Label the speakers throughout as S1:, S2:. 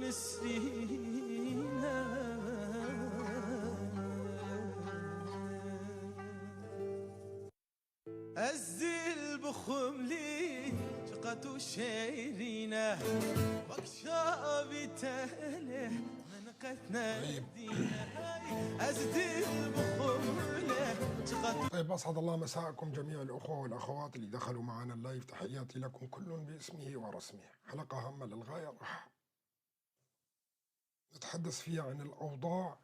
S1: مسرينا. الزل بخملي شقتو شيرينا وكشابي تهله من قتنا أزدل بخمله.
S2: طيب، أسعد الله مساءكم جميع الأخوة والأخوات اللي دخلوا معنا اللايف. تحياتي لكم كل باسمه ورسمه. حلقة هامة للغاية راح نتحدث فيها عن الأوضاع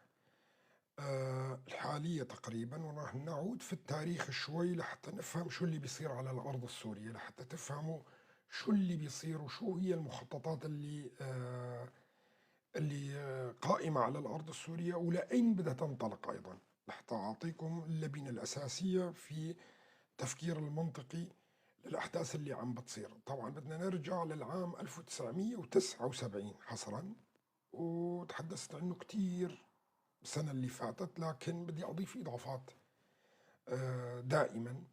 S2: الحالية تقريبا، وراح نعود في التاريخ شوي لحتى نفهم شو اللي بيصير على الأرض السورية، لحتى تفهموا شو اللي بيصير وشو هي المخططات اللي قائمة على الأرض السورية ولأين بدها تنطلق أيضا، لحتى أعطيكم اللبنة الأساسية في تفكير المنطقي للأحداث اللي عم بتصير. طبعا بدنا نرجع للعام 1979 حصرا، وتحدثت عنه كتير السنة اللي فاتت، لكن بدي أضيف إضافات دائما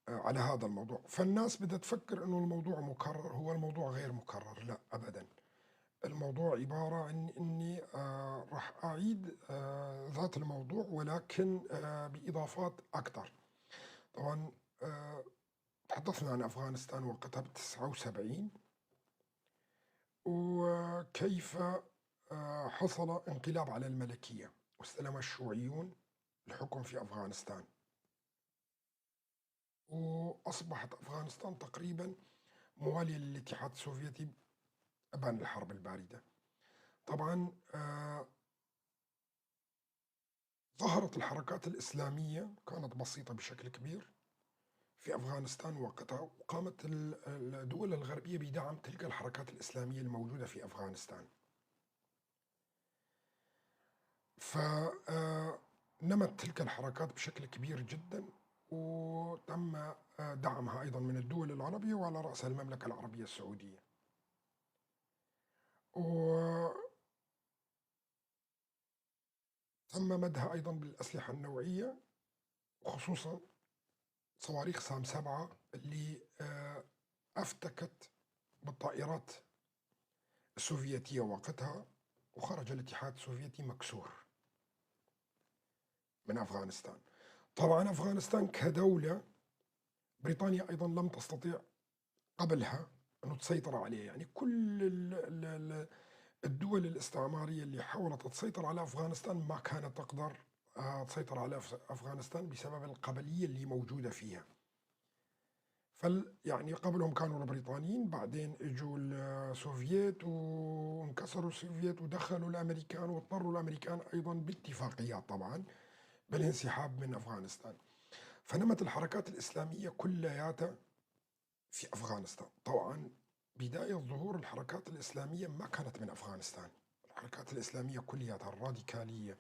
S2: على هذا الموضوع. فالناس بدها تفكر إنه الموضوع مكرر، هو الموضوع غير مكرر، لا أبدا. الموضوع عبارة عن إني راح أعيد ذات الموضوع ولكن بإضافات أكثر. طبعا تحدثنا عن أفغانستان وقتها ب79، وكيف حصل انقلاب على الملكية واستلم الشيوعيون الحكم في أفغانستان، وأصبحت أفغانستان تقريبا موالية للاتحاد السوفيتي أبان الحرب الباردة. طبعا ظهرت الحركات الإسلامية، كانت بسيطة بشكل كبير في أفغانستان وقتها، وقامت الدول الغربية بدعم تلك الحركات الإسلامية الموجودة في أفغانستان. فنمت تلك الحركات بشكل كبير جدا، وتم دعمها أيضا من الدول العربية وعلى رأسها المملكة العربية السعودية. وتم مدها أيضا بالأسلحة النوعية، وخصوصا صواريخ سام 7 اللي أفتكت بالطائرات السوفيتية وقتها، وخرج الاتحاد السوفيتي مكسور من أفغانستان. طبعا أفغانستان كدولة بريطانيا أيضا لم تستطيع قبلها أنه تسيطر عليها، يعني كل الدول الاستعمارية اللي حاولت تسيطر على أفغانستان ما كانت تقدر تسيطر على أفغانستان بسبب القبلية اللي موجودة فيها. يعني قبلهم كانوا البريطانيين، بعدين اجوا السوفييت وانكسروا السوفييت ودخلوا الامريكان، واضطروا الامريكان ايضا باتفاقيات طبعا بالانسحاب من افغانستان. فنمت الحركات الاسلاميه كلياتها في افغانستان. طبعا بدايه ظهور الحركات الاسلاميه ما كانت من افغانستان، الحركات الاسلاميه كلياتها الراديكاليه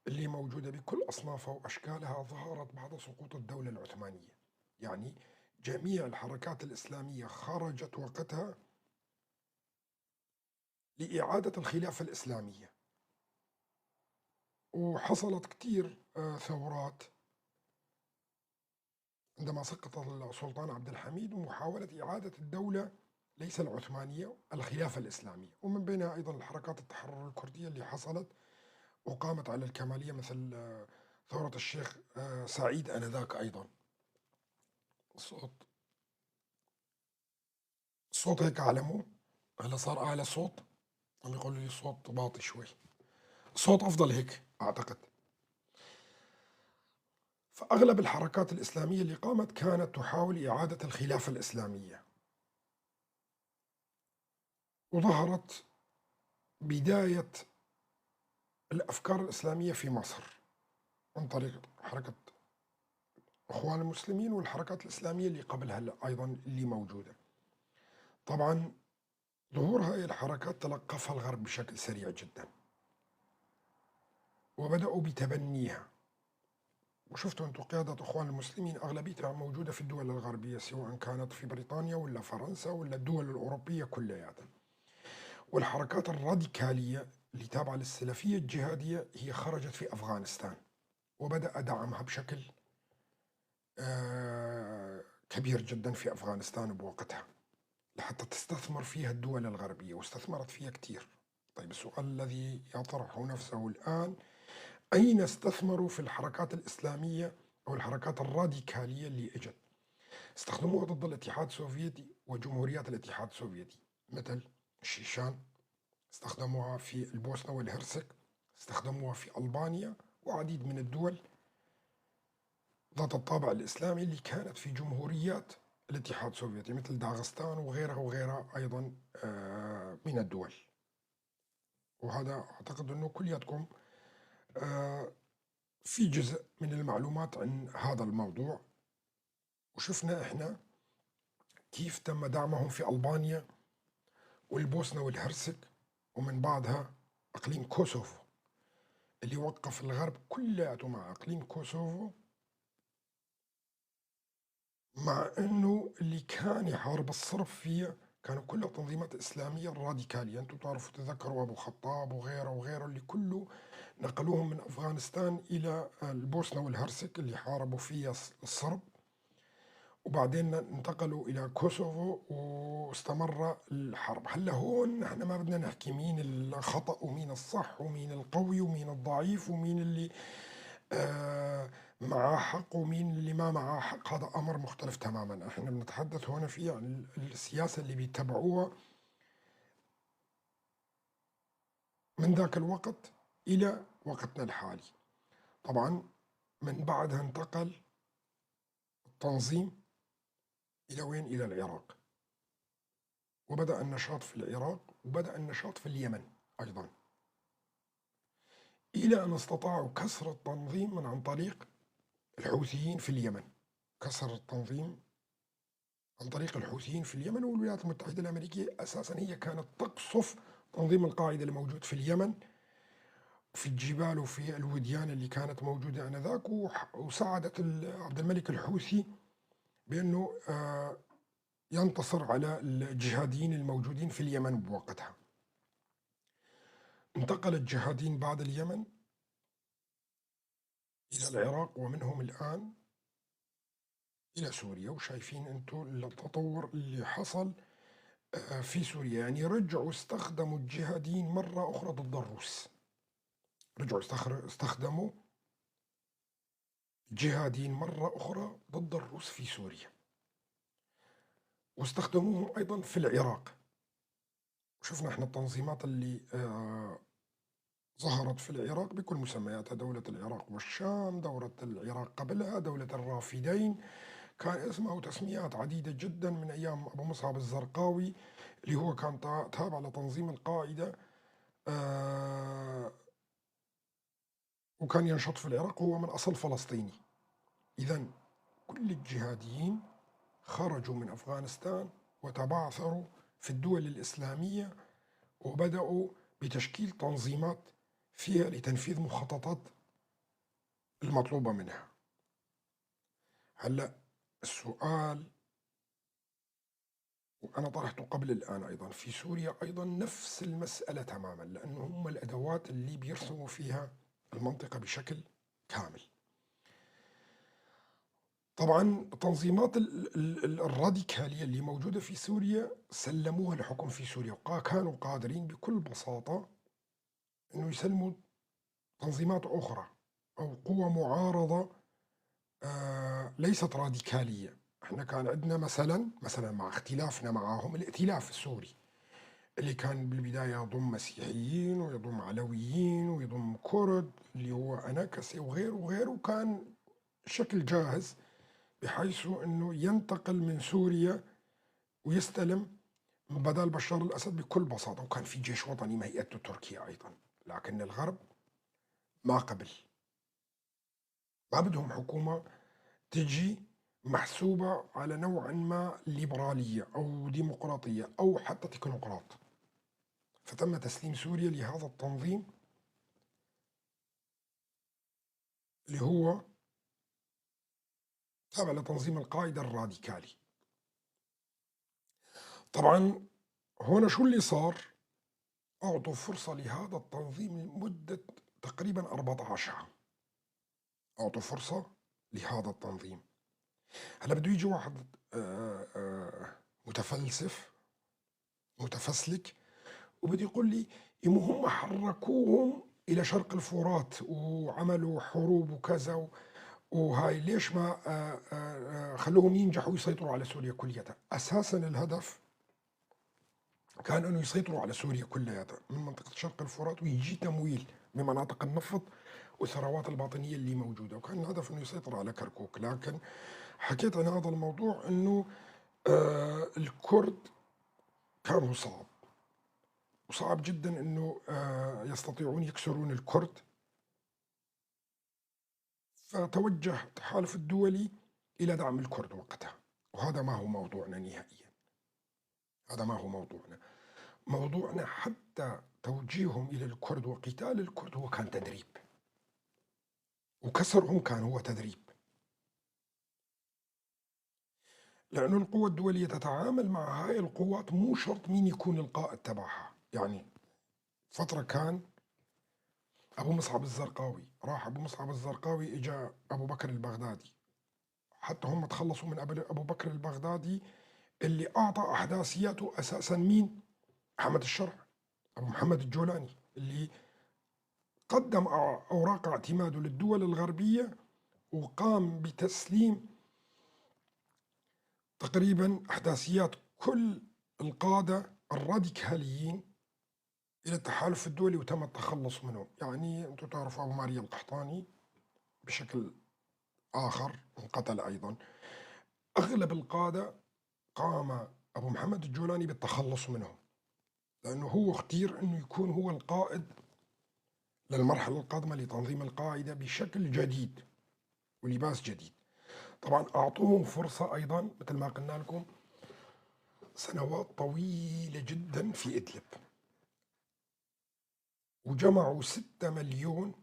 S2: اللي موجوده بكل اصنافها واشكالها ظهرت بعد سقوط الدوله العثمانيه. يعني جميع الحركات الإسلامية خرجت وقتها لإعادة الخلافة الإسلامية، وحصلت كتير ثورات عندما سقط السلطان عبد الحميد ومحاولة إعادة الدولة ليس العثمانية الخلافة الإسلامية، ومن بينها أيضا الحركات التحرر الكردية اللي حصلت وقامت على الكمالية، مثل ثورة الشيخ سعيد آنذاك أيضا. الصوت هيك أعلى، هلا صار أعلى صوت، عم يقولوا لي الصوت باطي شوي، الصوت أفضل هيك أعتقد. فأغلب الحركات الإسلامية اللي قامت كانت تحاول إعادة الخلافة الإسلامية، وظهرت بداية الأفكار الإسلامية في مصر عن طريق حركة إخوان المسلمين والحركات الإسلامية اللي قبلها أيضا اللي موجودة. طبعا ظهور هذه الحركات تلقفها الغرب بشكل سريع جدا، وبدأوا بتبنيها. وشفتوا أنتم قيادة إخوان المسلمين أغلبيتها موجودة في الدول الغربية، سواء كانت في بريطانيا ولا فرنسا ولا الدول الأوروبية كلياتها. والحركات الراديكالية اللي تابعة للسلفية الجهادية هي خرجت في أفغانستان، وبدأ دعمها بشكل كبير جدا في أفغانستان بوقتها، لحتى تستثمر فيها الدول الغربية، واستثمرت فيها كتير. طيب السؤال الذي يطرح نفسه الآن، أين استثمروا في الحركات الإسلامية أو الحركات الراديكالية اللي إجت؟ استخدموها ضد الاتحاد السوفيتي وجمهوريات الاتحاد السوفيتي مثل الشيشان، استخدموها في البوسنة والهرسك، استخدموها في ألبانيا وعديد من الدول ذات الطابع الإسلامي اللي كانت في جمهوريات الاتحاد السوفيتي مثل داغستان وغيرها وغيرها أيضا من الدول. وهذا أعتقد أنه كلياتكم في جزء من المعلومات عن هذا الموضوع. وشفنا إحنا كيف تم دعمهم في ألبانيا والبوسنة والهرسك، ومن بعدها إقليم كوسوفو اللي وقف الغرب كلياته مع إقليم كوسوفو، مع أنه اللي كان يحارب الصرب فيه كانوا كلها تنظيمات إسلامية راديكالية. أنتم تعرفوا تذكروا أبو خطاب وغيره وغيره اللي كله نقلوهم من أفغانستان إلى البوسنة والهرسك اللي حاربوا فيها الصرب، وبعدين انتقلوا إلى كوسوفو واستمر الحرب. هلا هون نحن ما بدنا نحكي مين الخطأ ومين الصح ومين القوي ومين الضعيف ومين اللي معاه حق ومين اللي ما معاه حق، هذا أمر مختلف تماما. احنا بنتحدث هنا في عن السياسة اللي بيتبعوها من ذاك الوقت إلى وقتنا الحالي. طبعا من بعدها انتقل التنظيم إلى وين؟ إلى العراق، وبدأ النشاط في العراق وبدأ النشاط في اليمن أيضا، إلى أن استطاعوا كسر التنظيم من عن طريق الحوثيين في اليمن. كسر التنظيم عن طريق الحوثيين في اليمن، والولايات المتحدة الأمريكية أساسا هي كانت تقصف تنظيم القاعدة الموجود في اليمن في الجبال وفي الوديان اللي كانت موجودة آنذاك، وساعدت عبد الملك الحوثي بأنه ينتصر على الجهاديين الموجودين في اليمن بوقتها. انتقل الجهاديين بعد اليمن إلى العراق، ومنهم الآن إلى سوريا، وشايفين أنتم التطور اللي حصل في سوريا. يعني رجعوا استخدموا الجهاديين مرة أخرى ضد الروس، رجعوا استخدموا الجهاديين مرة أخرى ضد الروس في سوريا، واستخدموهم أيضا في العراق. وشفنا احنا التنظيمات اللي ظهرت في العراق بكل مسمياتها، دولة العراق والشام، دولة العراق قبلها، دولة الرافدين، كان اسمها وتسميات عديدة جدا من أيام أبو مصعب الزرقاوي اللي هو كان تابع لتنظيم القاعدة وكان ينشط في العراق، هو من أصل فلسطيني. إذن كل الجهاديين خرجوا من أفغانستان وتبعثروا في الدول الإسلامية وبدأوا بتشكيل تنظيمات فيها لتنفيذ مخططات المطلوبة منها. هلأ السؤال، وأنا طرحته قبل الآن أيضا، في سوريا أيضا نفس المسألة تماما، لأنه هم الأدوات اللي بيرسموا فيها المنطقة بشكل كامل. طبعا التنظيمات الراديكالية اللي موجودة في سوريا سلموها الحكم في سوريا، وكانوا قادرين بكل بساطة أنه يسلموا تنظيمات أخرى أو قوى معارضة ليست راديكالية. احنا كان عندنا مثلا مع اختلافنا معهم الائتلاف السوري اللي كان بالبداية يضم مسيحيين ويضم علويين ويضم كرد اللي هو أناكسي وغيره وغيره، وكان شكل جاهز بحيث أنه ينتقل من سوريا ويستلم بدل بشار الأسد بكل بساطة، وكان في جيش وطني مهيئته تركيا أيضا. لكن الغرب ما قبل، ما بدهم حكومة تجي محسوبة على نوع ما ليبرالية أو ديمقراطية أو حتى تكنوقراط. فتم تسليم سوريا لهذا التنظيم اللي هو تابع لتنظيم القاعدة الراديكالي. طبعا هنا شو اللي صار؟ أعطوا فرصة لهذا التنظيم لمدة تقريبا 14 عام. أعطوا فرصة لهذا التنظيم. هلا بده يجي واحد متفلسف متفسلك وبده يقول لي هم حركوهم إلى شرق الفرات وعملوا حروب وكذا وهاي، ليش ما خلوهم ينجحوا ويسيطروا على سوريا كليتها؟ أساسا الهدف كان أنه يسيطروا على سوريا كلياتها من منطقة شرق الفرات، ويجي تمويل بمناطق النفط والثروات الباطنية اللي موجودة، وكان الهدف أنه يسيطر على كركوك. لكن حكيت عن هذا الموضوع أنه الكرد كانوا صعب، وصعب جدا أنه يستطيعون يكسرون الكرد، فتوجه التحالف الدولي إلى دعم الكرد وقتها. وهذا ما هو موضوعنا نهائيا، هذا ما هو موضوعنا. موضوعنا حتى توجيههم إلى الكرد وقتال الكرد هو كان تدريب، وكسرهم كان هو تدريب، لأنه القوة الدولية تتعامل مع هاي القوات مو شرط مين يكون القائد تبعها. يعني فترة كان أبو مصعب الزرقاوي، راح أبو مصعب الزرقاوي إجا أبو بكر البغدادي، حتى هم تخلصوا من أبو بكر البغدادي اللي أعطى أحداثياته أساسا مين؟ أحمد الشرع، أبو محمد الجولاني، اللي قدم أوراق اعتماده للدول الغربية وقام بتسليم تقريبا أحداثيات كل القادة الراديكاليين إلى التحالف الدولي، وتم التخلص منهم. يعني أنتم تعرفوا أبو ماريا القحطاني بشكل آخر انقتل أيضا. أغلب القادة قام أبو محمد الجولاني بالتخلص منهم، لأنه هو اختير أنه يكون هو القائد للمرحلة القادمة لتنظيم القاعدة بشكل جديد ولباس جديد. طبعا أعطوهم فرصة أيضا مثل ما قلنا لكم سنوات طويلة جدا في إدلب، وجمعوا 6 مليون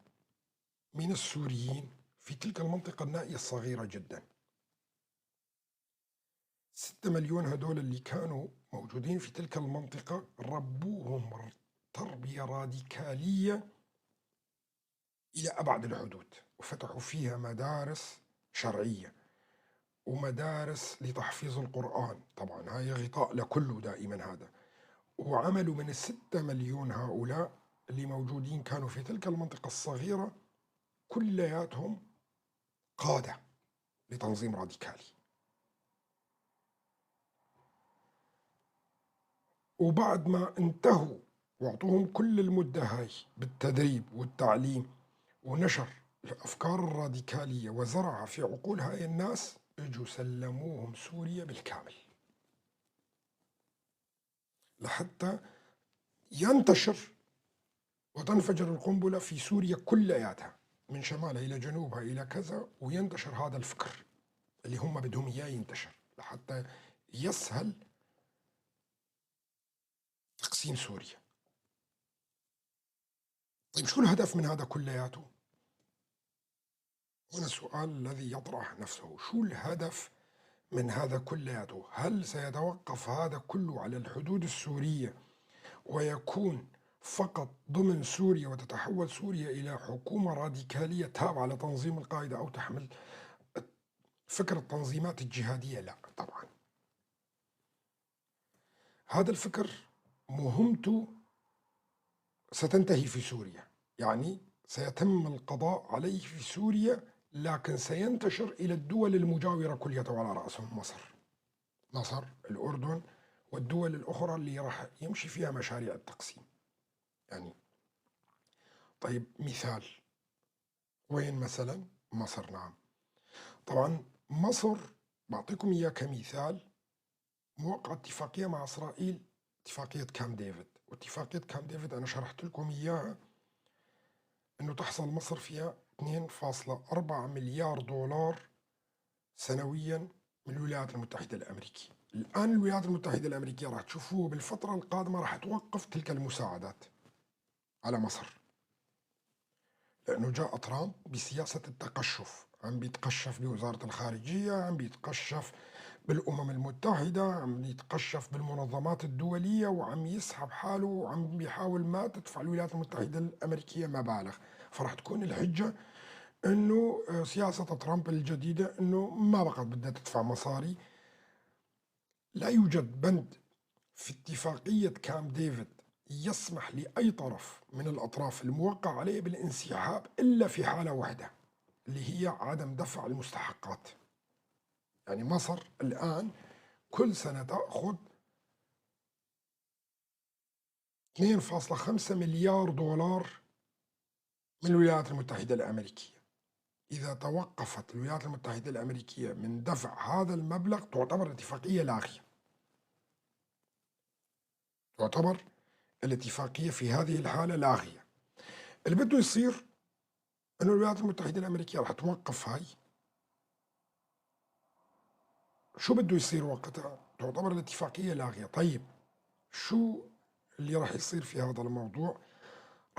S2: من السوريين في تلك المنطقة النائية الصغيرة جدا. 6 مليون هدول اللي كانوا موجودين في تلك المنطقة ربوهم تربية راديكالية إلى أبعد الحدود، وفتحوا فيها مدارس شرعية ومدارس لتحفيظ القرآن، طبعا هاي غطاء لكله دائما هذا. وعملوا من 6 مليون هؤلاء اللي موجودين كانوا في تلك المنطقة الصغيرة كلياتهم قادة لتنظيم راديكالي. وبعد ما انتهوا واعطوهم كل المدة هاي بالتدريب والتعليم ونشر الأفكار الراديكالية وزرعها في عقول هاي الناس، اجوا سلموهم سوريا بالكامل لحتى ينتشر وتنفجر القنبلة في سوريا كلياتها من شمالها إلى جنوبها إلى كذا، وينتشر هذا الفكر اللي هم بدهم إياه ينتشر لحتى يسهل تقسيم سوريا. طيب شو الهدف من هذا كلياته؟ هنا السؤال الذي يطرح نفسه، شو الهدف من هذا كلياته؟ هل سيتوقف هذا كله على الحدود السورية ويكون فقط ضمن سوريا وتتحول سوريا إلى حكومة راديكالية تابعة لتنظيم القاعدة أو تحمل فكر التنظيمات الجهادية؟ لا طبعا. هذا الفكر مهمته ستنتهي في سوريا، يعني سيتم القضاء عليه في سوريا، لكن سينتشر إلى الدول المجاورة كلها وعلى رأسهم مصر، الأردن والدول الأخرى اللي راح يمشي فيها مشاريع التقسيم. يعني طيب مثال وين مثلا؟ مصر. نعم طبعا مصر بعطيكم إياه كمثال، موقع اتفاقية مع إسرائيل، اتفاقية كام ديفيد. واتفاقية كام ديفيد أنا شرحت لكم إياها أنه تحصل مصر فيها 2.4 مليار دولار سنويا من الولايات المتحدة الأمريكية. الآن الولايات المتحدة الأمريكية راح تشوفوه بالفترة القادمة راح توقف تلك المساعدات على مصر، لأنه جاء ترامب بسياسة التقشف، عم بيتقشف بوزارة الخارجية، عم بيتقشف بالأمم المتحدة، عم يتقشف بالمنظمات الدولية، وعم يسحب حاله وعم بيحاول ما تدفع الولايات المتحدة الأمريكية مبالغ. فراح تكون الحجة أنه سياسة ترامب الجديدة أنه ما بقت بدها تدفع مصاري. لا يوجد بند في اتفاقية كام ديفيد يسمح لأي طرف من الأطراف الموقع عليه بالانسحاب إلا في حالة واحدة، اللي هي عدم دفع المستحقات. يعني مصر الآن كل سنة تأخذ 2.5 مليار دولار من الولايات المتحدة الأمريكية. إذا توقفت الولايات المتحدة الأمريكية من دفع هذا المبلغ تعتبر الاتفاقية لاغية. تعتبر الاتفاقية في هذه الحالة لاغية. اللي بده يصير أنه الولايات المتحدة الأمريكية راح توقف هاي. شو بده يصير وقتها؟ تعتبر الاتفاقية لاغية. طيب شو اللي راح يصير في هذا الموضوع؟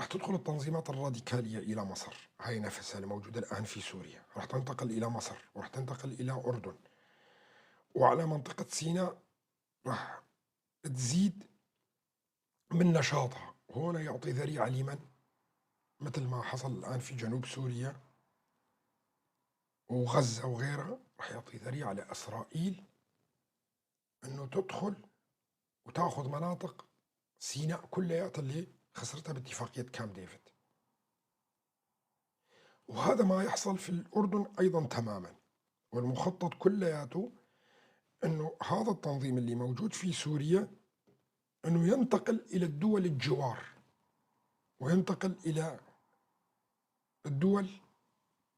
S2: راح تدخل التنظيمات الراديكالية إلى مصر، هاي نفسها الموجودة الآن في سوريا، راح تنتقل إلى مصر وراح تنتقل إلى أردن، وعلى منطقة سيناء راح تزيد من نشاطها. هنا يعطي ذريعة لمن؟ مثل ما حصل الآن في جنوب سوريا وغزة وغيرها، راح يعطي ذريعة لإسرائيل أنه تدخل وتأخذ مناطق سيناء كلياتها اللي خسرتها باتفاقية كامب ديفيد. وهذا ما يحصل في الأردن أيضا تماما. والمخطط كلياته أنه هذا التنظيم اللي موجود في سوريا أنه ينتقل إلى الدول الجوار، وينتقل إلى الدول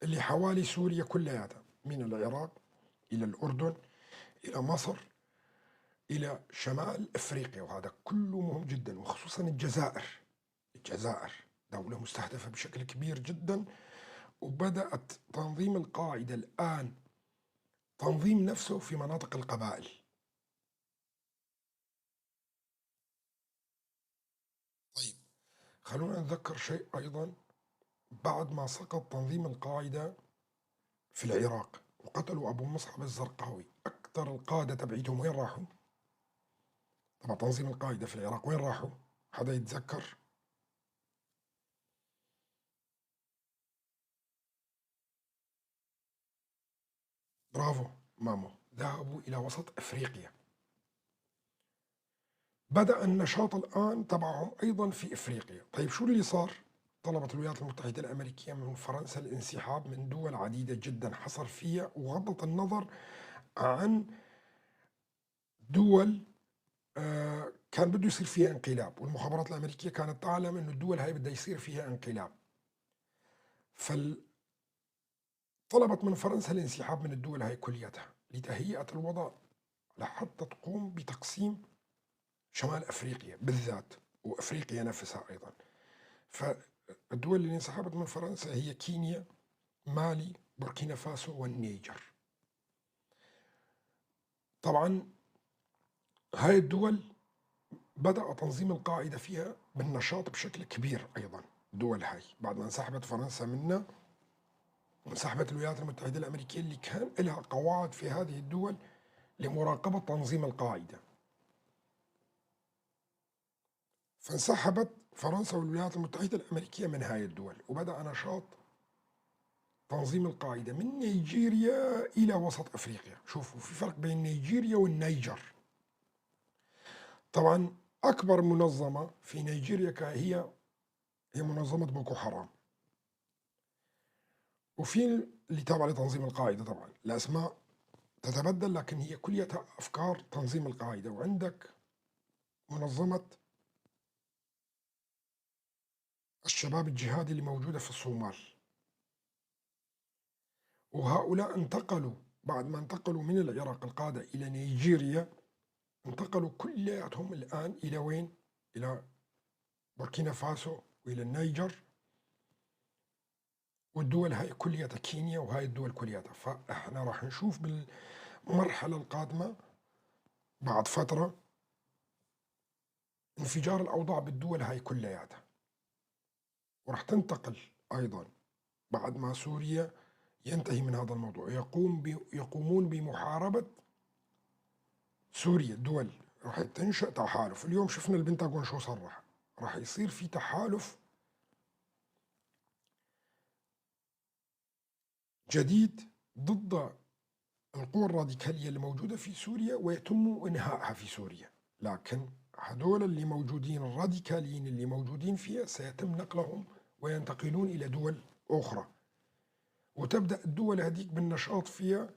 S2: اللي حوالي سوريا كلياتها، من العراق إلى الأردن إلى مصر إلى شمال أفريقيا. وهذا كله مهم جدا، وخصوصا الجزائر. الجزائر دولة مستهدفة بشكل كبير جدا، وبدأت تنظيم القاعدة الآن تنظيم نفسه في مناطق القبائل. طيب خلونا نتذكر شيء أيضا. بعد ما سقط تنظيم القاعدة في العراق وقتلوا أبو مصعب الزرقاوي، أكثر القادة تبعيتهم وين راحوا؟ طبعا تنظيم القاعدة في العراق وين راحوا؟ حدا يتذكر؟ برافو مامو، ذهبوا إلى وسط أفريقيا. بدأ النشاط الآن تبعهم أيضا في أفريقيا. طيب شو اللي صار؟ طلبت الولايات المتحدة الأمريكية من فرنسا الانسحاب من دول عديدة جدا حصل فيها، وغضت النظر عن دول كان بده يصير فيها انقلاب، والمخابرات الأمريكية كانت تعلم أنه الدول هاي بدها يصير فيها انقلاب. فطلبت من فرنسا الانسحاب من الدول هاي كليتها لتهيئة الوضع لحتى تقوم بتقسيم شمال أفريقيا بالذات، وأفريقيا نفسها أيضا. فالدول اللي انسحبت من فرنسا هي كينيا، مالي، بوركينا فاسو والنيجر. طبعا هاي الدول بدأ تنظيم القاعدة فيها بالنشاط بشكل كبير أيضا. الدول هاي بعد ما انسحبت فرنسا منا وانسحبت الولايات المتحدة الأمريكية اللي كان لها قواعد في هذه الدول لمراقبة تنظيم القاعدة، فانسحبت فرنسا والولايات المتحدة الأمريكية من هاي الدول، وبدأ نشاط تنظيم القاعدة من نيجيريا إلى وسط أفريقيا. شوفوا في فرق بين نيجيريا والنيجر. طبعا أكبر منظمة في نيجيريا هي منظمة بوكو حرام، وفي اللي تابعة لتنظيم القاعدة. طبعا الأسماء تتبدل لكن هي كلها أفكار تنظيم القاعدة. وعندك منظمة الشباب الجهادي اللي موجودة في الصومال، وهؤلاء انتقلوا بعد ما انتقلوا من العراق القادة إلى نيجيريا، انتقلوا كلياتهم الآن إلى وين؟ إلى بوركينا فاسو وإلى النيجر والدول هاي كلياتها، كينيا وهاي الدول كلياتها. فإحنا راح نشوف بالمرحلة القادمة بعد فترة انفجار الأوضاع بالدول هاي كلياتها، وراح تنتقل أيضا بعد ما سوريا ينتهي من هذا الموضوع، يقومون بمحاربة سوريا. الدول راح تنشأ تحالف. اليوم شفنا البنتاغون شو صرح، راح يصير في تحالف جديد ضد القوى الراديكالية اللي موجودة في سوريا ويتم إنهائها في سوريا. لكن هدول اللي موجودين الراديكاليين اللي موجودين فيها سيتم نقلهم وينتقلون إلى دول أخرى، وتبدأ الدول هذيك بالنشاط فيها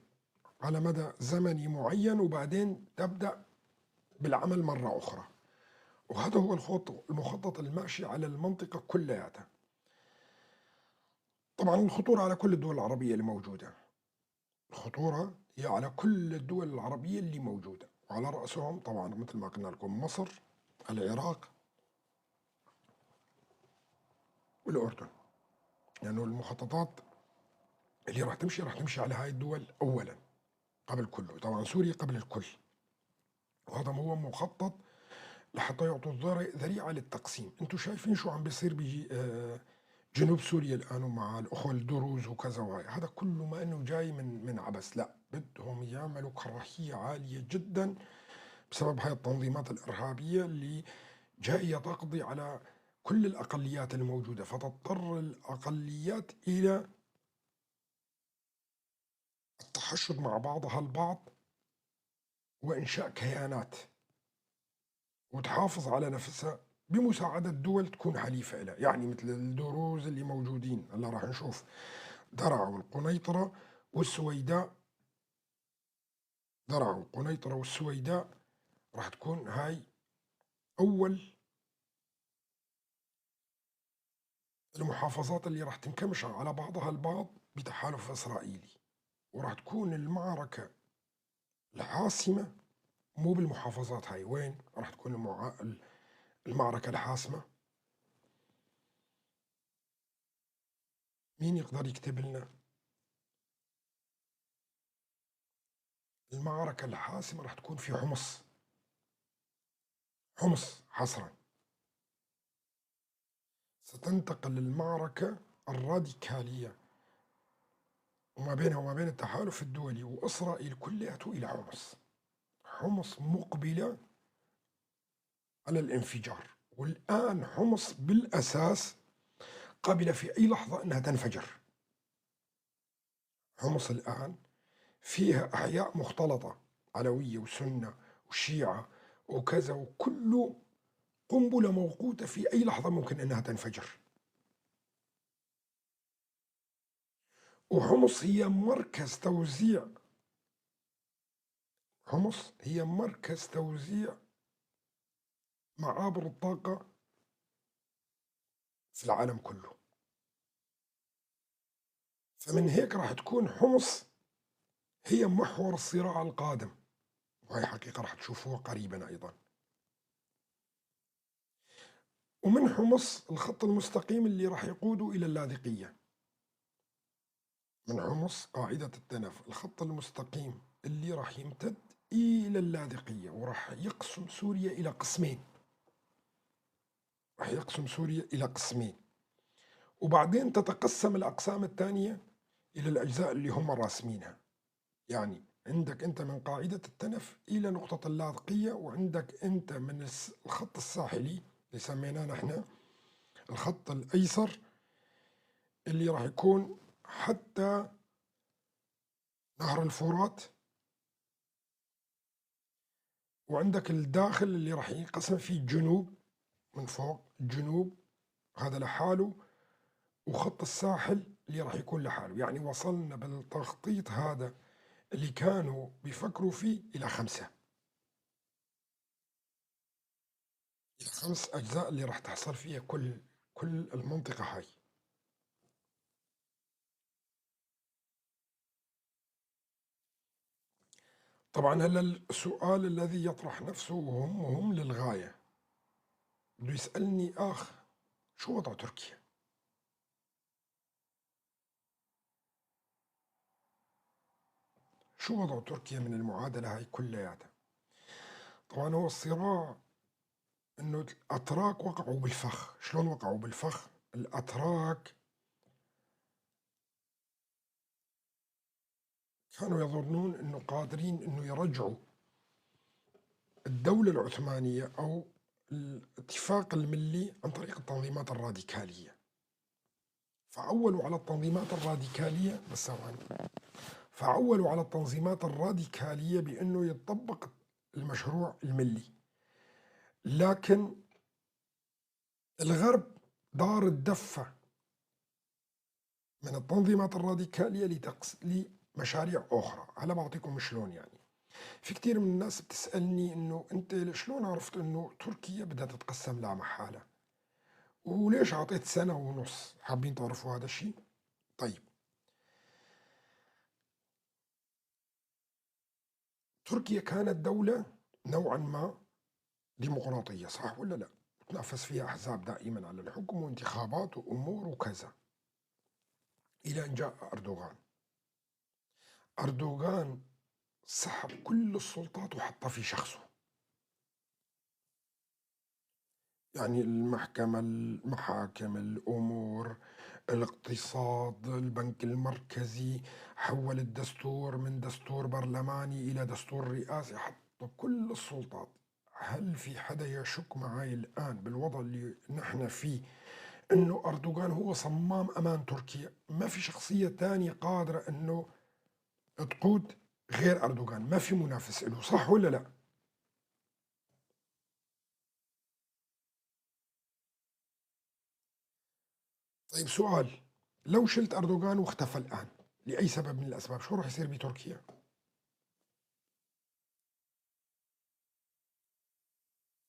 S2: على مدى زمني معين، وبعدين تبدأ بالعمل مرة أخرى. وهذا هو المخطط الماشي على المنطقة كلياتها. طبعا الخطورة على كل الدول العربية اللي موجودة، الخطورة هي على كل الدول العربية اللي موجودة، وعلى رأسهم طبعا مثل ما قلنا لكم مصر، العراق، والأردن. لأنه يعني المخططات اللي راح تمشي على هاي الدول أولا قبل كله، طبعا سوريا قبل الكل. وهذا هو مخطط لحتى يعطوا ذريعة للتقسيم. انتم شايفين شو عم بيصير بجنوب سوريا الآن مع الأخوة الدروز وكذا وهاي، هذا كله ما انه جاي من عبس، لا بدهم يعملوا كراهية عالية جدا بسبب هاي التنظيمات الإرهابية اللي جاية تقضي على كل الأقليات الموجودة، فتضطر الأقليات إلى التحشد مع بعضها البعض وإنشاء كيانات وتحافظ على نفسها بمساعدة دول تكون حليفة لها، يعني مثل الدروز اللي موجودين هلا راح نشوف درعا والقنيطرة والسويداء. درعا والقنيطرة والسويداء راح تكون هاي أول المحافظات اللي راح تنكمش على بعضها البعض بتحالف إسرائيلي، وراح تكون المعركة الحاسمة مو بالمحافظات هاي. وين راح تكون المعركة الحاسمة؟ مين يقدر يكتب لنا؟ المعركة الحاسمة راح تكون في حمص، حمص حصرا. ستنتقل المعركة الراديكالية وما بينها وما بين التحالف الدولي وإسرائيل كلياته إلى حمص. حمص مقبلة على الانفجار، والآن حمص بالأساس قابلة في أي لحظة أنها تنفجر. حمص الآن فيها أحياء مختلطة، علوية وسنة وشيعة وكذا، وكله قنبلة موقوتة في أي لحظة ممكن أنها تنفجر. وحمص هي مركز توزيع، حمص هي مركز توزيع معابر الطاقة في العالم كله. فمن هيك راح تكون حمص هي محور الصراع القادم، وهي حقيقة راح تشوفوها قريبا أيضا. ومن حمص الخط المستقيم اللي راح يقوده إلى اللاذقية. من حمص قاعدة التنف، الخط المستقيم اللي راح يمتد إلى اللاذقية، وراح يقسم سوريا إلى قسمين، راح يقسم سوريا إلى قسمين، وبعدين تتقسم الأقسام الثانية إلى الأجزاء اللي هم راسمينها. يعني عندك أنت من قاعدة التنف إلى نقطة اللاذقية، وعندك أنت من الخط الساحلي اللي سميناه نحن الخط الأيسر اللي راح يكون حتى نهر الفرات، وعندك الداخل اللي راح ينقسم فيه الجنوب من فوق، الجنوب هذا لحاله، وخط الساحل اللي راح يكون لحاله. يعني وصلنا بالتخطيط هذا اللي كانوا بيفكروا فيه إلى 5، إلى 5 أجزاء اللي راح تحصل فيها كل المنطقة هاي. طبعا هلا السؤال الذي يطرح نفسه وهم مهم للغاية، بده يسألني أخ شو وضع تركيا؟ شو وضع تركيا من المعادلة هاي كلياتها؟ طبعا هو الصراع انه الاتراك وقعوا بالفخ. شلون وقعوا بالفخ؟ الاتراك كانوا يظنون انه قادرين انه يرجعوا الدولة العثمانية او الاتفاق الملي عن طريق التنظيمات الراديكالية، فعولوا على التنظيمات الراديكالية، بس ثواني، فعولوا على التنظيمات الراديكالية بأنه يطبق المشروع الملي. لكن الغرب دار الدفة من التنظيمات الراديكالية لمشاريع أخرى. هلا بعطيكم شلون. يعني في كثير من الناس بتسألني إنه أنت شلون عرفت إنه تركيا بدها تتقسم لا محالة، وليش عطيت 1.5 سنة؟ حابين تعرفوا هذا الشيء؟ طيب، تركيا كانت دولة نوعا ما ديمقراطية، صح ولا لا؟ تنافس فيها أحزاب دائما على الحكم وانتخابات وأمور وكذا، إلى أن جاء أردوغان. أردوغان سحب كل السلطات وحطها في شخصه، يعني المحكمة، المحاكم، الأمور، الاقتصاد، البنك المركزي، حول الدستور من دستور برلماني إلى دستور رئاسي، حط كل السلطات. هل في حدا يشك معي الآن بالوضع اللي نحن فيه إنه أردوغان هو صمام أمان تركيا؟ ما في شخصية تانية قادرة إنه تقود غير أردوغان، ما في منافس له، صح ولا لا؟ طيب سؤال، لو شلت أردوغان واختفى الآن لأي سبب من الأسباب، شو راح يصير بتركيا؟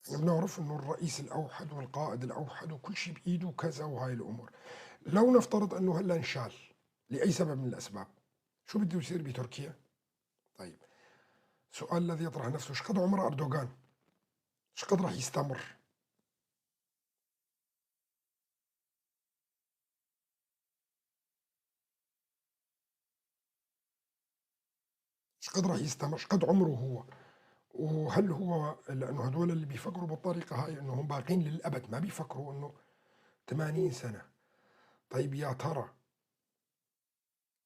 S2: احنا بنعرف انه الرئيس الأوحد والقائد الأوحد وكل شيء بإيده وكذا وهاي الأمور. لو نفترض انه هلا انشال لأي سبب من الأسباب، شو بده يصير بتركيا؟ طيب السؤال الذي يطرح نفسه، شقد عمر أردوغان؟ شقد راح يستمر؟ شقد راح يستمر؟ شقد عمره هو؟ وهل هو، لأنه هدول اللي بيفكروا بالطريقة هاي إنهم باقين للأبد، ما بيفكروا إنه 80 سنة. طيب يا ترى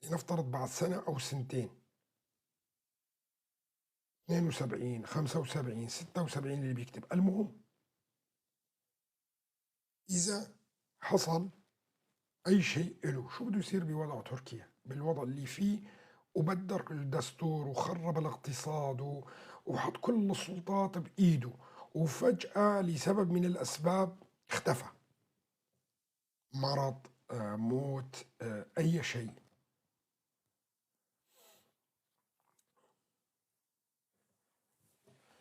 S2: لنفترض بعد سنة أو سنتين، 72، 75، 76 اللي بيكتب، المهم إذا حصل أي شيء له، شو بده يصير بوضع تركيا؟ بالوضع اللي فيه، وبدر الدستور وخرب الاقتصاد وحط كل السلطات بإيده، وفجأة لسبب من الأسباب اختفى، مرض، موت، أي شيء.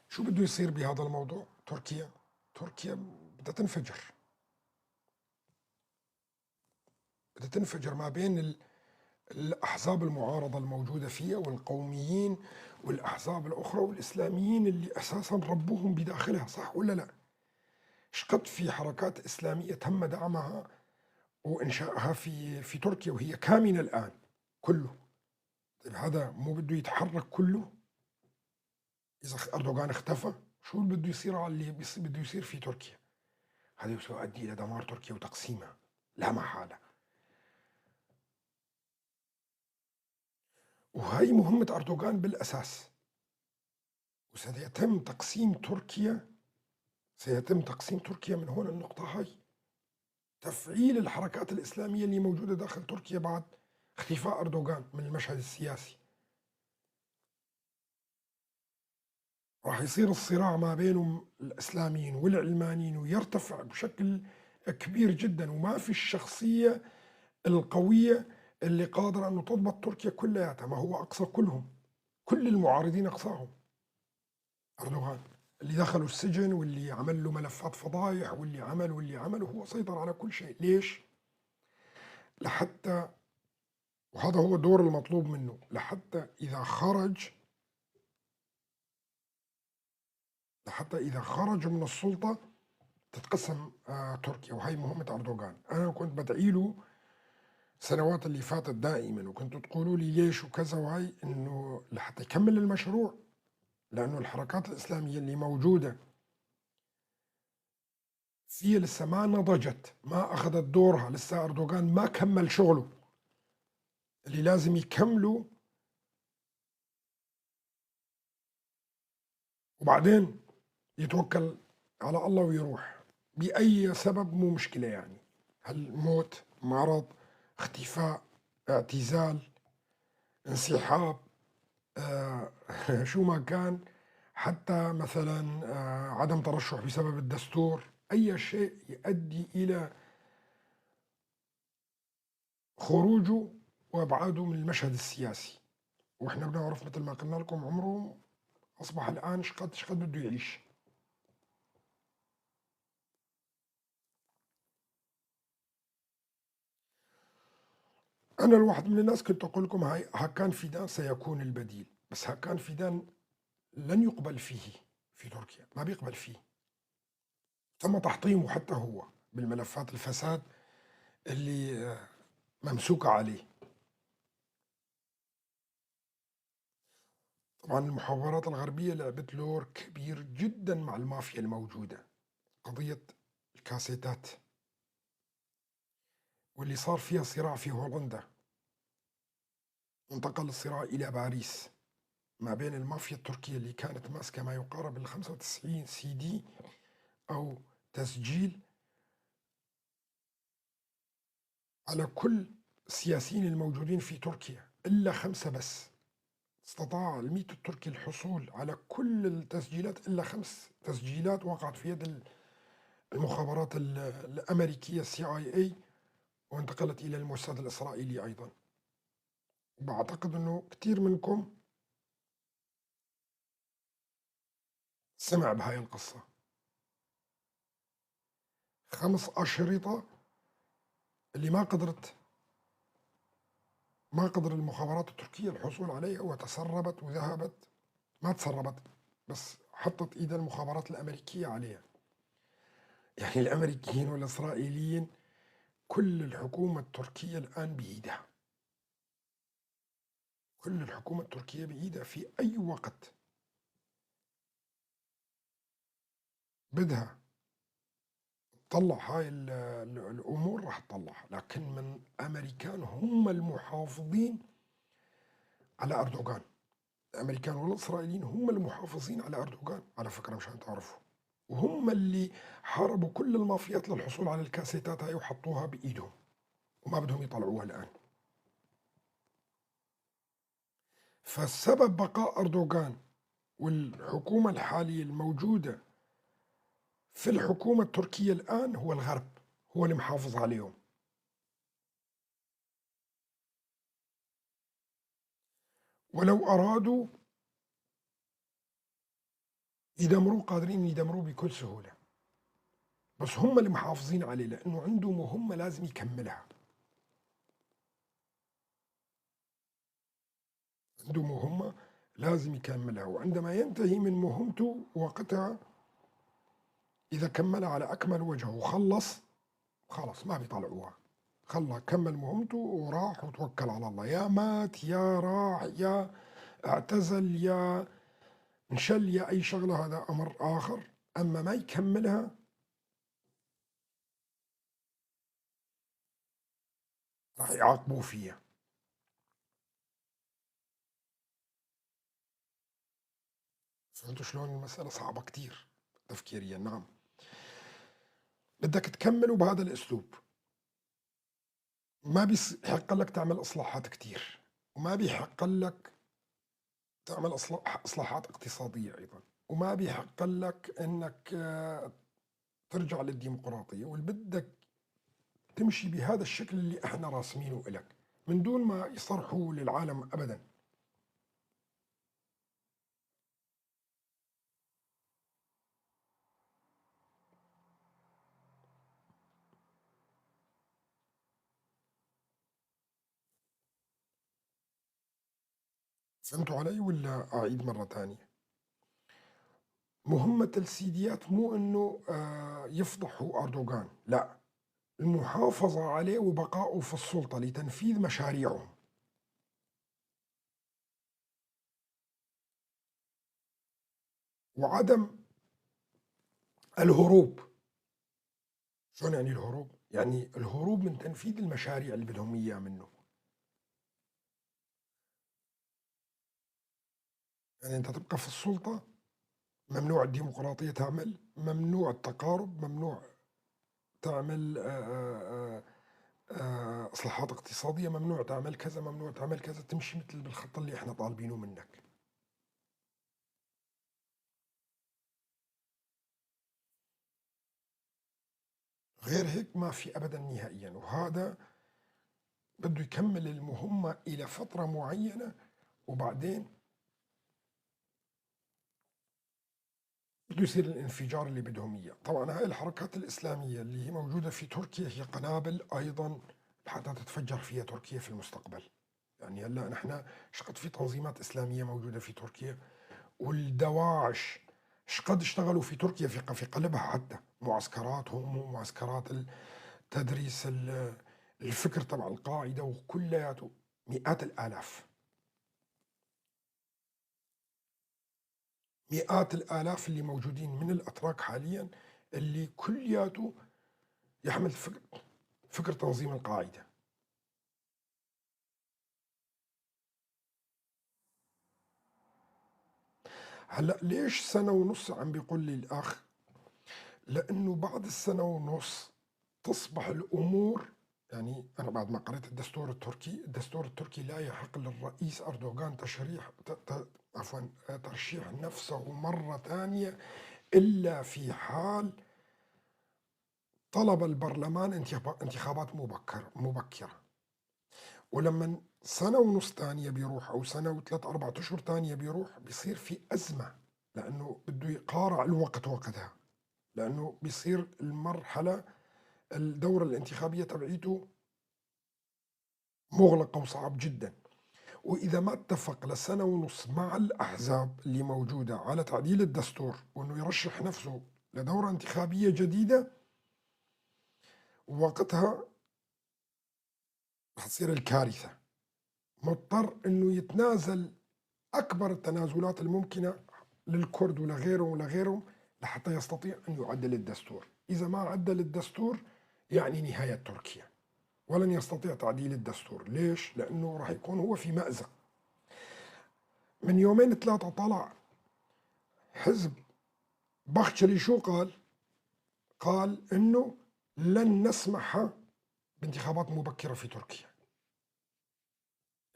S2: شو بده يصير بهذا الموضوع؟ تركيا بدها تنفجر، بدها تنفجر ما بين الأحزاب المعارضة الموجودة فيها والقوميين والأحزاب الأخرى والإسلاميين اللي أساسا ربوهم بداخلها، صح ولا لا؟ شقد في حركات إسلامية تم دعمها وإنشائها في تركيا وهي كامنة الآن كله. طيب هذا مو بده يتحرك كله؟ إذا أردوغان اختفى شو اللي بده يصير على اللي بده يصير في تركيا؟ هذا سيؤدي إلى دمار تركيا وتقسيمها لا محالة. وهي مهمة أردوغان بالأساس. وسيتم تقسيم تركيا، سيتم تقسيم تركيا من هون النقطة هاي، تفعيل الحركات الإسلامية اللي موجودة داخل تركيا بعد اختفاء أردوغان من المشهد السياسي. راح يصير الصراع ما بينهم الإسلاميين والعلمانيين ويرتفع بشكل كبير جدا، وما في الشخصية القوية اللي قادرة أنه تضبط تركيا كلياتها. ما هو أقصى كلهم، كل المعارضين أقصاهم أردوغان، اللي دخلوا السجن واللي عمل له ملفات فضايح واللي عمل واللي عمل، وهو سيطر على كل شيء. ليش؟ لحتى، وهذا هو الدور المطلوب منه، لحتى إذا خرج، لحتى إذا خرج من السلطة تتقسم تركيا. وهي مهمة أردوغان. أنا كنت بدعي له السنوات اللي فاتت دائما، وكنتوا تقولوا لي ليش وكذا وهي، إنه لحتى يكمل المشروع، لأنه الحركات الإسلامية اللي موجودة فيها لسه ما نضجت، ما أخذت دورها، لسه أردوغان ما كمل شغله اللي لازم يكمله، وبعدين يتوكل على الله ويروح بأي سبب، مو مشكلة يعني، هل موت، مرض، اختفاء، اعتزال، انسحاب، شو ما كان، حتى مثلا عدم ترشح بسبب الدستور، أي شيء يؤدي إلى خروجه وأبعاده من المشهد السياسي. وإحنا بنعرف مثل ما قلنا لكم عمره أصبح الآن شقد بده يعيش. أنا الواحد من الناس كنت أقول لكم هاي هاكان فيدان سيكون البديل، بس هاكان فيدان لن يقبل فيه في تركيا، ما بيقبل فيه. تم تحطيمه حتى هو بالملفات الفساد اللي ممسوكة عليه. طبعا المحاورات الغربية لعبت دور كبير جدا مع المافيا الموجودة، قضية الكاسيتات واللي صار فيها صراع في هولندا، انتقل الصراع إلى باريس ما بين المافيا التركية اللي كانت ماسكة ما يقارب ال 95 سي دي أو تسجيل على كل السياسيين الموجودين في تركيا إلا 5 بس. استطاع الميت التركي الحصول على كل التسجيلات إلا 5 تسجيلات وقعت في يد المخابرات الأمريكية CIA وانتقلت إلى الموساد الإسرائيلي أيضا. بعتقد أنه كثير منكم سمع بهاي القصة. 5 أشرطة اللي ما قدر المخابرات التركية الحصول عليها وتسربت وذهبت، ما تسربت بس حطت إيد المخابرات الأمريكية عليها. يعني الأمريكيين والإسرائيليين كل الحكومة التركية الآن بإيدها، كل الحكومة التركية بإيدها في أي وقت بدها تطلع هاي الأمور راح تطلعها. لكن من أمريكان هم المحافظين على أردوغان، الأمريكان والإسرائيليين هم المحافظين على أردوغان على فكرة مشان تعرفوا، وهم اللي حاربوا كل المافيات للحصول على الكاسيتات هاي وحطوها بإيدهم وما بدهم يطلعوها الآن. فالسبب بقاء أردوغان والحكومة الحالية الموجودة في الحكومة التركية الآن هو الغرب، هو اللي محافظ عليهم. ولو أرادوا يدمروه قادرين يدمروه بكل سهولة، بس هم اللي محافظين عليه لأنه عنده مهمة لازم يكملها، عنده مهمة لازم يكملها، وعندما ينتهي من مهمته وقتها إذا كملها على أكمل وجه وخلص خلص ما بيطلعوها، خلص كمل مهمته وراح وتوكل على الله، يا مات يا راح يا اعتزل يا انشل يا أي شغلة، هذا أمر آخر. أما ما يكملها راح يعاقبوه فيها. فهمتوا شلون المسألة صعبة كتير تفكيريا؟ نعم بدك تكملوا بهذا الأسلوب، ما بيحق لك تعمل إصلاحات كتير، وما بيحق لك تعمل إصلاحات اقتصادية أيضا، وما بيحق لك أنك ترجع للديمقراطية، والبدك تمشي بهذا الشكل اللي احنا راسمينه لك من دون ما يصرحوا للعالم أبدا. فهمتوا علي ولا أعيد مرة ثانية؟ مهمة السيديات مو أنه يفضحوا أردوغان، لا، المحافظة عليه وبقائه في السلطة لتنفيذ مشاريعهم. وعدم الهروب. شلون يعني الهروب؟ يعني الهروب من تنفيذ المشاريع اللي بدهم إياه منه. يعني أنت تبقى في السلطة، ممنوع الديمقراطية تعمل، ممنوع التقارب، ممنوع تعمل إصلاحات اقتصادية، ممنوع تعمل كذا، ممنوع تعمل كذا، تمشي مثل بالخط اللي احنا طالبينه منك. غير هيك ما في أبدا نهائيا. وهذا بده يكمل المهمة إلى فترة معينة، وبعدين بده يصير الانفجار اللي بدهم إياه. طبعا هاي الحركات الإسلامية اللي هي موجودة في تركيا هي قنابل أيضا لحتى تتفجر فيها تركيا في المستقبل. يعني هلا نحن شقد في تنظيمات إسلامية موجودة في تركيا، والدواعش شقد اشتغلوا في تركيا في قلبها، حتى معسكراتهم ومعسكرات تدريس الفكر تبع القاعدة وكلياته، مئات الآلاف، مئات الآلاف اللي موجودين من الأتراك حاليا اللي كلياته يحمل فكر تنظيم القاعدة. هلا ليش سنة ونص عم بيقول لي الأخ؟ لأنه بعد السنة ونص تصبح الأمور، يعني أنا بعد ما قرأت الدستور التركي، الدستور التركي لا يحق للرئيس أردوغان ترشيح نفسه مرة ثانية إلا في حال طلب البرلمان انتخابات مبكرة. ولما سنة ونص ثانية بيروح أو سنة وثلاث 4 أشهر ثانية بيروح، بيصير في أزمة، لأنه بده يقارع الوقت وقتها، لأنه بيصير المرحلة الدورة الانتخابية تبعيته مغلقة وصعب جدا. وإذا ما اتفق لسنة ونص مع الأحزاب اللي موجودة على تعديل الدستور وأنه يرشح نفسه لدورة انتخابية جديدة، وقتها رح تصير الكارثة. مضطر أنه يتنازل أكبر التنازلات الممكنة للكرد ولغيرهم ولغيرهم لحتى يستطيع أن يعدل الدستور. إذا ما عدل الدستور يعني نهاية تركيا، ولن يستطيع تعديل الدستور. ليش؟ لأنه راح يكون هو في مأزق. من يومين 3 طلع حزب بختشلي، شو قال؟ قال إنه لن نسمح بانتخابات مبكرة في تركيا.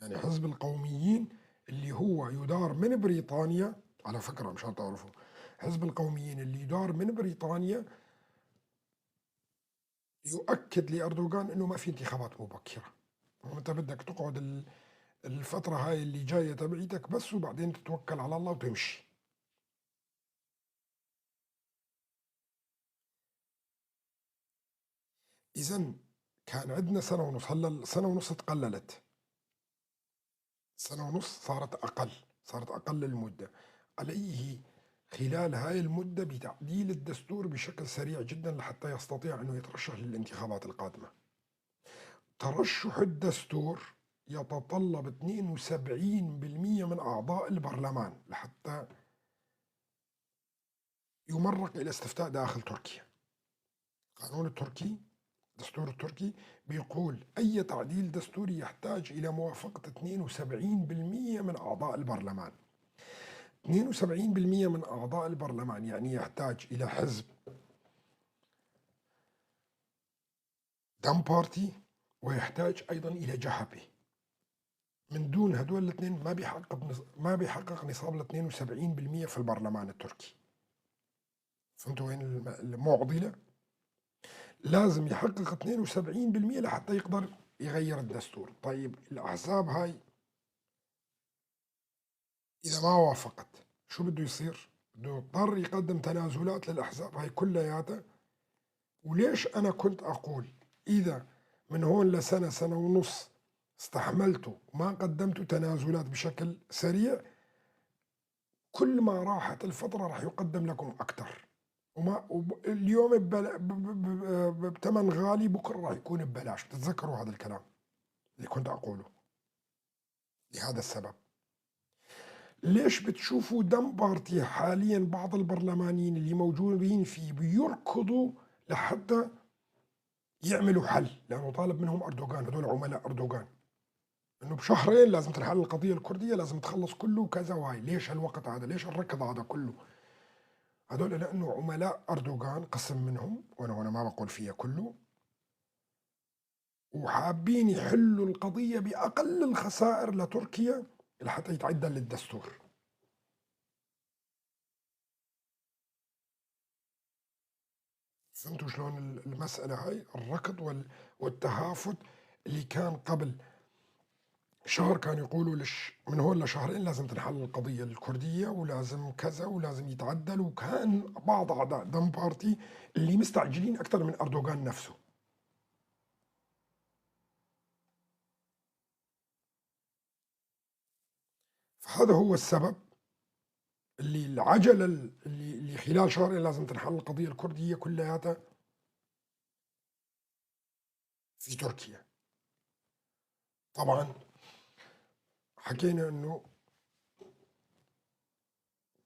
S2: يعني حزب القوميين اللي هو يدار من بريطانيا، على فكرة مشان تعرفوا، حزب القوميين اللي يدار من بريطانيا يؤكد لأردوغان أنه ما في انتخابات مبكرة، وأنت بدك تقعد الفترة هاي اللي جاية تبعيتك بس، وبعدين تتوكل على الله وتمشي. إذن كان عندنا سنة ونص، هلا سنة ونص تقللت، سنة ونص صارت أقل، صارت أقل المدة. عليه خلال هاي المدة بتعديل الدستور بشكل سريع جدا لحتى يستطيع أنه يترشح للانتخابات القادمة. ترشح الدستور يتطلب 72% من أعضاء البرلمان لحتى يمرق إلى استفتاء داخل تركيا. القانون التركي، الدستور التركي بيقول أي تعديل دستوري يحتاج إلى موافقة 72% من أعضاء البرلمان. 72% من أعضاء البرلمان يعني يحتاج إلى حزب دم بارتي، ويحتاج أيضا إلى جهبي. من دون هدول الاثنين ما بيحقق نصاب ال 72% في البرلمان التركي. فهمتوا وين المعضلة؟ لازم يحقق 72% لحتى يقدر يغير الدستور. طيب الأحزاب هاي إذا ما وافقت شو بده يصير؟ بده يضطر يقدم تنازلات للأحزاب هاي كلياتها. وليش أنا كنت أقول إذا من هون لسنة سنة ونص استحملته وما قدمتوا تنازلات بشكل سريع، كل ما راحت الفترة راح يقدم لكم أكثر. وما اليوم بثمن غالي، بكرة راح يكون ببلاش. بتتذكروا هذا الكلام اللي كنت أقوله لهذا السبب. ليش بتشوفوا دم بارتي حاليا بعض البرلمانيين اللي موجودين فيه بيركضوا لحتى يعملوا حل، لأنه طالب منهم أردوغان، هذول عملاء أردوغان، إنه بشهرين لازم تنحل القضية الكردية، لازم تخلص كله وكذا وهاي. ليش هالوقت هذا؟ ليش الركض هذا كله؟ هذول لأنه عملاء أردوغان، قسم منهم، وأنا هنا ما بقول فيها كله، وحابين يحلوا القضية بأقل الخسائر لتركيا لحتى يتعدل للدستور. فهمتوا شلون المسألة هاي؟ الركض والتهافت اللي كان قبل شهر كانوا يقولوا لش من هون لشهرين لازم تنحل القضية الكردية ولازم كذا ولازم يتعدل، وكان بعض أعضاء دم بارتي اللي مستعجلين أكثر من أردوغان نفسه. فهذا هو السبب اللي العجلة اللي خلال شهرين لازم تنحل القضية الكردية كلياتها في تركيا. طبعا حكينا انه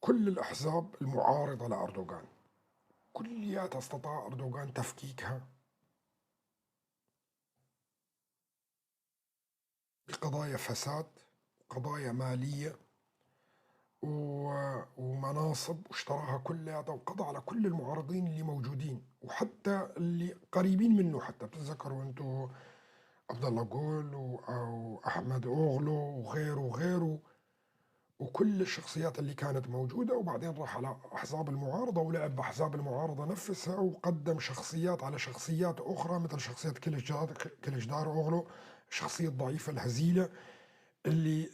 S2: كل الأحزاب المعارضة لأردوغان كلياتها استطاع أردوغان تفكيكها بقضايا فساد وقضايا مالية ومناصب، واشتراها كلياتها وقضى على كل المعارضين اللي موجودين وحتى اللي قريبين منه. حتى بتتذكروا انتم عبد الله جول وأحمد أوغلو وغيره وغيره وكل الشخصيات اللي كانت موجودة. وبعدين راح على أحزاب المعارضة ولعب بأحزاب المعارضة نفسها وقدم شخصيات على شخصيات أخرى، مثل شخصية كليشدار أوغلو، الشخصية الضعيفة الهزيلة اللي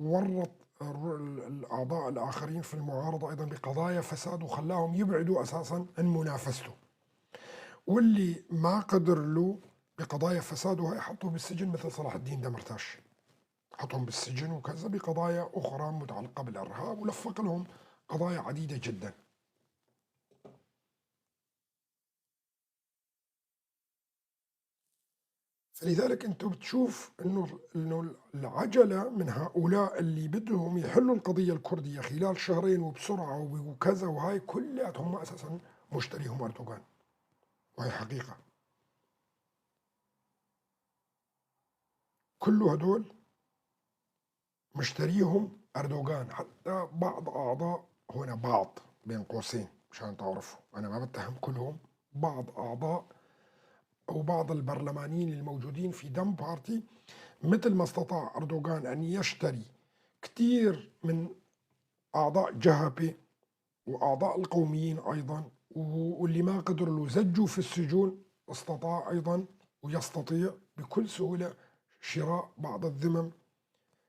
S2: ورط الأعضاء الآخرين في المعارضة أيضا بقضايا فساد وخلاهم يبعدوا أساسا عن منافسته، واللي ما قدر له بقضايا فساد وهي حطوه بالسجن مثل صلاح الدين دمرتاش، حطهم بالسجن وكذا بقضايا أخرى متعلقة بالإرهاب، ولفق لهم قضايا عديدة جدا. فلذلك أنتم بتشوف إنه العجلة من هؤلاء اللي بدهم يحلوا القضية الكردية خلال شهرين وبسرعة وكذا وهاي كلياتهم أساسا مشتريهم أردوغان، وهي حقيقة. كل هدول مشتريهم أردوغان، حتى بعض أعضاء هنا، بعض بين قوسين مشان تعرفوا أنا ما بتهم كلهم، بعض أعضاء أو بعض البرلمانيين الموجودين في دم بارتي مثل ما استطاع أردوغان أن يشتري كثير من أعضاء جهبي وأعضاء القوميين أيضا، واللي ما قدروا له زجوا في السجون، استطاع أيضا ويستطيع بكل سهولة شراء بعض الذمم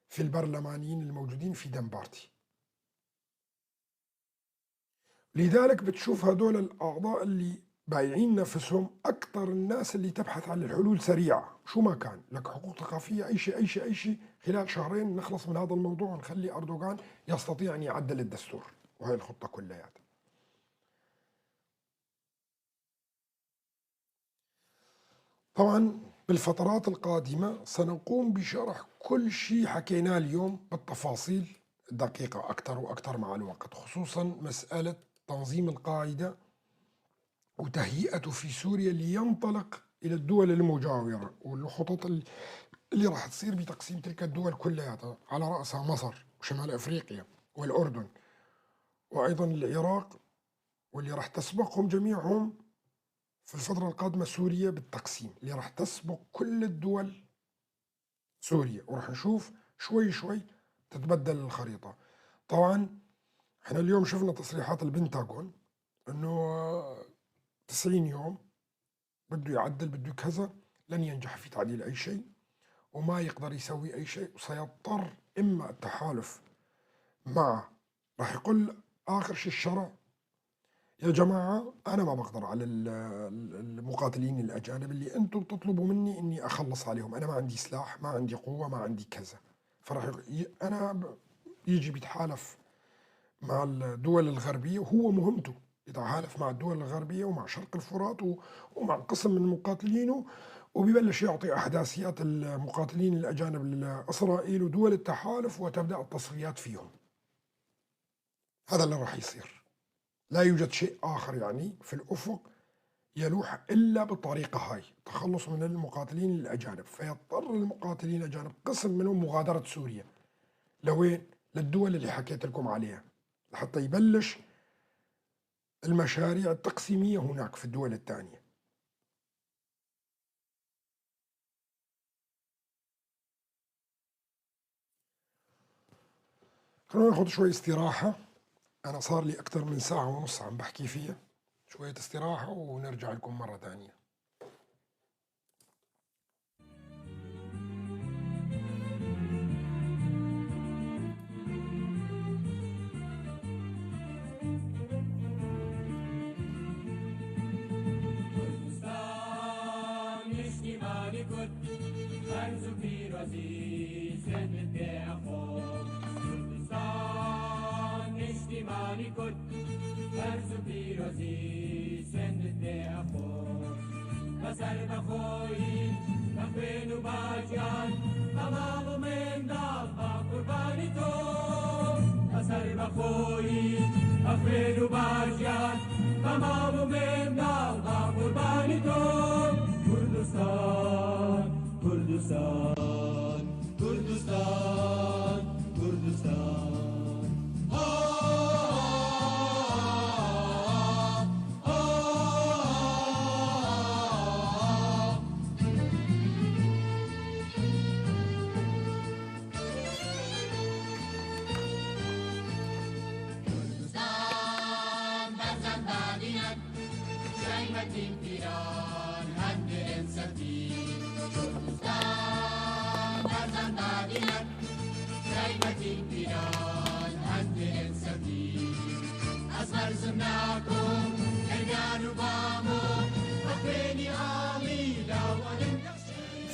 S2: في البرلمانيين الموجودين في دم بارتي. لذلك بتشوف هدول الأعضاء اللي بايعين نفسهم أكثر الناس اللي تبحث عن الحلول سريعة، شو ما كان لك حقوق ثقافية، أي شيء أي شيء أي شيء، خلال شهرين نخلص من هذا الموضوع ونخلي أردوغان يستطيع أن يعدل الدستور، وهي الخطة كلياتها. طبعا بالفترات القادمة سنقوم بشرح كل شيء حكيناه اليوم بالتفاصيل الدقيقة أكثر وأكثر مع الوقت، خصوصا مسألة تنظيم القاعدة وتهيئته في سوريا لينطلق إلى الدول المجاورة، والخطط اللي راح تصير بتقسيم تلك الدول كلها على رأسها مصر وشمال أفريقيا والأردن وأيضا العراق، واللي راح تسبقهم جميعهم في الفترة القادمة سوريا بالتقسيم، اللي راح تسبق كل الدول سوريا، وراح نشوف شوي شوي تتبدل الخريطة. طبعا احنا اليوم شفنا تصريحات البنتاغون انه 90 يوم بده يعدل، بده كذا، لن ينجح في تعديل اي شيء وما يقدر يسوي اي شيء، وسيضطر اما التحالف مع، راح يقول اخر شيء الشرع يا جماعة أنا ما بقدر على المقاتلين الأجانب اللي أنتم بتطلبوا مني إني أخلص عليهم، أنا ما عندي سلاح، ما عندي قوة، ما عندي كذا. فراح أنا يجي بيتحالف مع الدول الغربية، وهو مهمته يتحالف مع الدول الغربية ومع شرق الفرات ومع قسم من مقاتلينه، وبيبلش يعطي أحداثيات المقاتلين الأجانب لإسرائيل ودول التحالف، وتبدأ التصفيات فيهم. هذا اللي راح يصير، لا يوجد شيء آخر يعني في الأفق يلوح إلا بالطريقة هاي، التخلص من المقاتلين الأجانب. فيضطر المقاتلين الأجانب قسم منهم مغادرة سوريا لوين؟ للدول اللي حكيت لكم عليها، لحتى يبلش المشاريع التقسيمية هناك في الدول الثانية. خلونا ناخذ شوي استراحة، أنا صار لي أكثر من ساعة ونص عم بحكي فيها. شوية استراحة ونرجع لكم مرة تانية.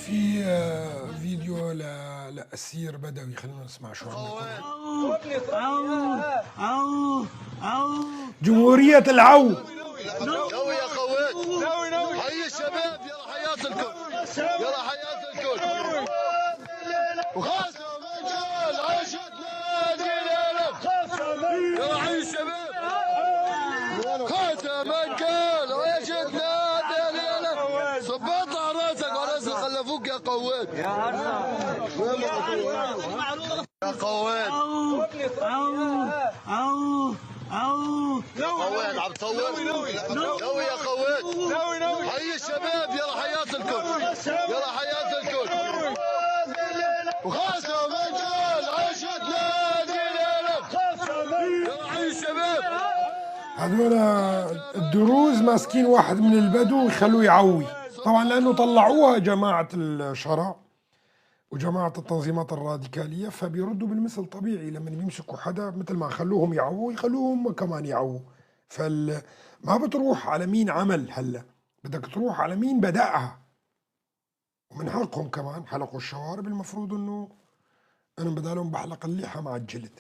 S2: في فيديو لأسير بدوي، خلينا نسمع شو عم يقول. جمهورية العو.
S3: نوي يا خوات، حي الشباب، يلا حياة الكل، يلا حياة الكل. وخاصة مجال عيشتنا ديالنا، يلا حي الشباب. خاصة مجال عيشتنا ديالنا، صباط على راسك وعلى راس اللي خلفوك يا قواد. يا قواد، يا قواد، عم تصور؟ نوي يا قواد، حي الشباب، يلا حياة الكل، يلا حياة الكل. وخاصة مجال عيشتنا ديالنا، يلا حي الشباب.
S2: هذول الدروز ماسكين واحد من البدو ويخلوه يعوي، طبعا لانه طلعوها جماعة الشرع وجماعة التنظيمات الراديكالية، فبيردوا بالمثل طبيعي لما بيمسكوا حدا مثل ما خلوهم يعووا يخلوهم كمان يعووا. فما بتروح على مين عمل هلا، بدك تروح على مين بدأها، ومن حقهم كمان حلقوا الشوارب، المفروض انه انا بدالهم بحلق اللحى مع الجلد.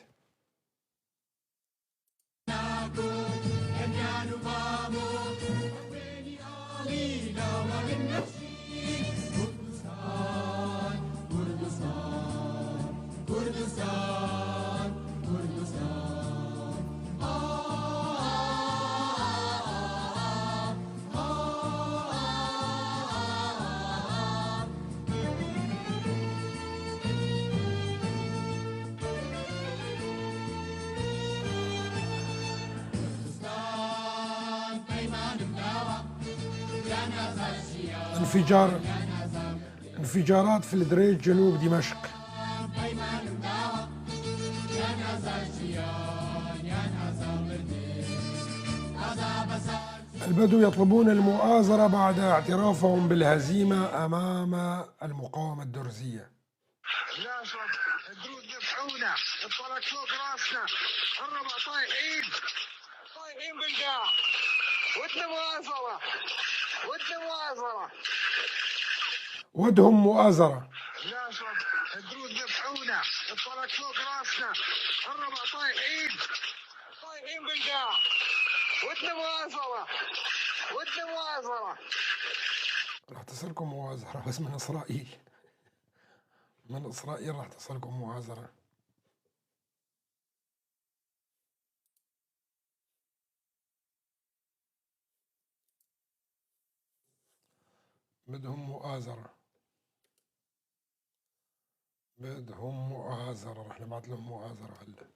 S2: انفجارات في الدريج جنوب دمشق. البدو يطلبون المؤازرة بعد اعترافهم بالهزيمة أمام المقاومة الدرزية.
S4: الدروز ذبحونا، الطلق فوق راسنا، الربع طايحين طايحين بالقاع، ودنا مؤازرة، ودنا مؤازرة،
S2: ودهم مؤازرة.
S4: لا الدروز ذبحونا، الطلق فوق راسنا، الربع طايحين طايحين بالقاع، ودنا مؤازرة، ودنا مؤازرة.
S2: راح تصلكم مؤازرة بس من إسرائيل، من إسرائيل راح تصلكم مؤازرة. بدهم مؤازرة، بدهم مؤازرة، رح نبعث لهم مؤازرة هلا.